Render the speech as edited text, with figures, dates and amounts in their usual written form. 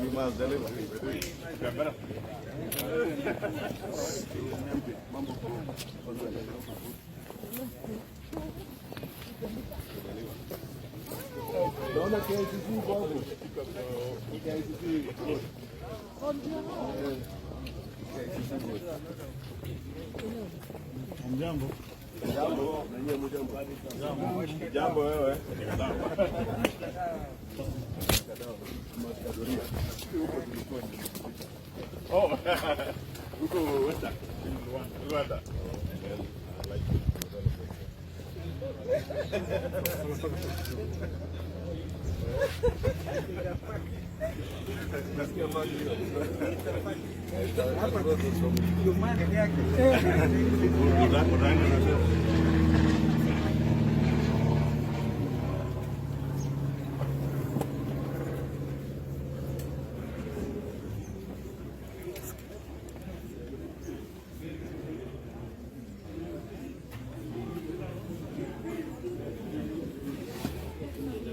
We must deliver. Naona KICC iko hapo. KICC road. KICC road. Jambo. Jambo, na nyie mjambo. Jambo wewe. Oh, huko Western. Rwanda. Nasikia maji hiyo. Utaenda na